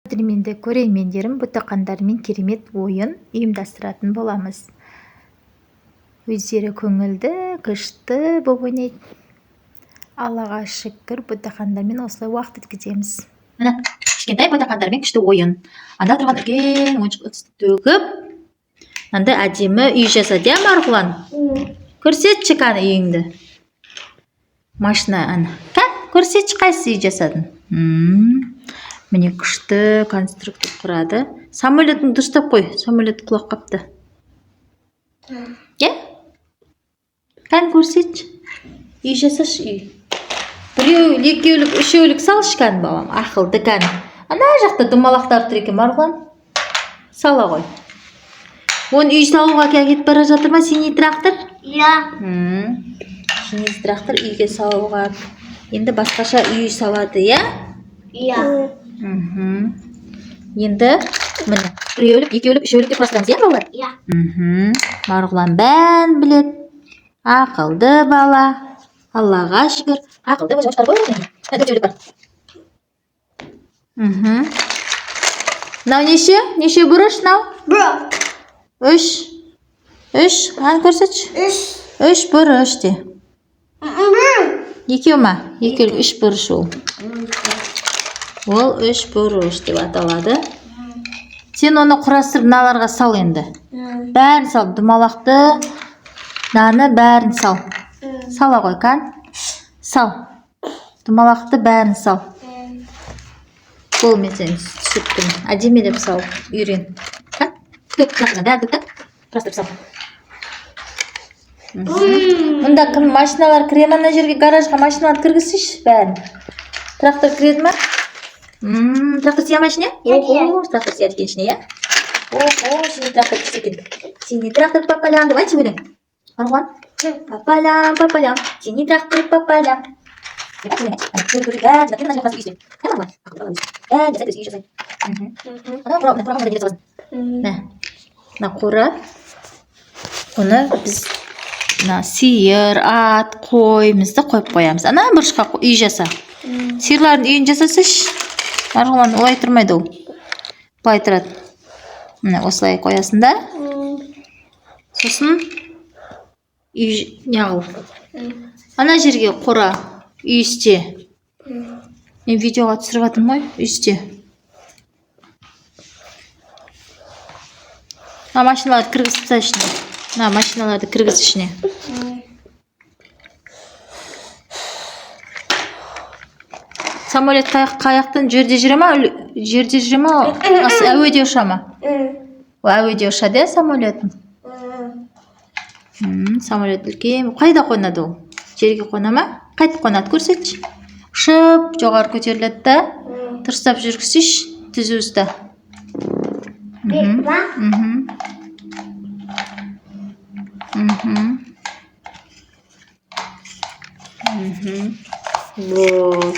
Қадірменді көрермендерім, ботақандармен керемет ойын ұйымдастыратын боламыз. Өздері көңілді, күшті болып ойнайды. Аллаға шүкір, ботақандармен осылай уақыт өткіземіз. Міне, кішкентай ботақандармен күшті ойын. Анда тұрған үлкен ойыншық ыдысты төгіп, мынандай әдемі үй жасады, иә, Марғұлан? Көрсетші, кәні, үйіңді. Машина ана. Кән, көрсетші, қайсы үй жасадың? Міне, күшті конструктор құрады. Самолетін дұрыстап қой, самолет құлап қапты. Иә? Кән, көрсетші. Үй жасашы, үй. Біреу, екеулік, үшеулік салшы, кән, балам, ақылды, кән. Ана жақта домалақтар тұр екен, Марғұлан. Сала ғой. Оны үй салуға кетіп бара жатыр ма синий трактор? Иә. Синий трактор үйге салуға. Енді басқаша үй салады, иә? Иә. Енді міне, біреулік, екеулік, үшеулік деп құрастырамыз, иә, балалар? Иә. Марғұлан бәрін біледі. Ақылды бала. Аллаға шүкір. Ақылды ойыншықтар ғой. Міне, төртеулік бар. Мынау неше? Неше бұрыш мынау? Бір. Үш. Үш. Ан, көрсетші. Үш. Үш бұрыш де. Бір. Екеу ма? Екеулік үш бұрыш ол. Ол үш бұрыш деп аталады. Сен оны құрастырып мыналарға сал енді. Бәрін сал. Домалақты, мынаны бәрін сал. Сала ғой, кән. Сал. Домалақты бәрін сал. Бол, мен сені түсіріп тұрмын. Әдемілеп сал, үйрен. Кән. Төк, бәрін төк та. Құрастырып сал. Мұнда кім машиналар кіре ме ана жерге, гаражға машиналарды кіргізсейші бәрін. Трактор кіреді ма? Трактор сия ма ішіне? Иә. Ого, трактор сияды екен ішіне, иә? Ого, синий трактор күшті екен. Синий трактор по полям деп айтшы өлең. Марғұлан. По полям, по полям, синий трактор по полям. Деп айтшы өлең, айтшы. Көр, көр, бәрін жасап, мына жерге қарасып үй істе. Ә, Марғұлан? Ақылды бала өзі. Бәрін жасайды, өзі үй жасайды. Ана қора, мына қораға мынандай не саласың. Мә, мына қора. Оны біз мына сиыр, ат, қойымызды қойып қоямыз. Ана бұрышқа үй жаса. Сиырлардың үйін жасасайшы. Марғұлан, олай тұрмайды ол. Былай тұрады. Міне, осылай қоясың да. Сосын үй неғыл. Ана жерге қора үй істе. Мен видеоға түсіріп жатырмын ғой, үй істе. Мына машиналарды кіргізіп таста ішіне. Мына машиналарды кіргіз ішіне. Самолет қаяқтан жерде жүре ма? Жерде жүре ма? Әуеде ұша ма? Ол әуеде ұшады, иә, самолет? Самолет үлкен. Қайда қонады ол? Жерге қона ма? Қайтып қонады, көрсетші. Ұшып жоғары көтеріледі да. Дұрыстап жүргізсейші, түзу ұста. Ба? Мхм. Мхм. Мхм. Вот.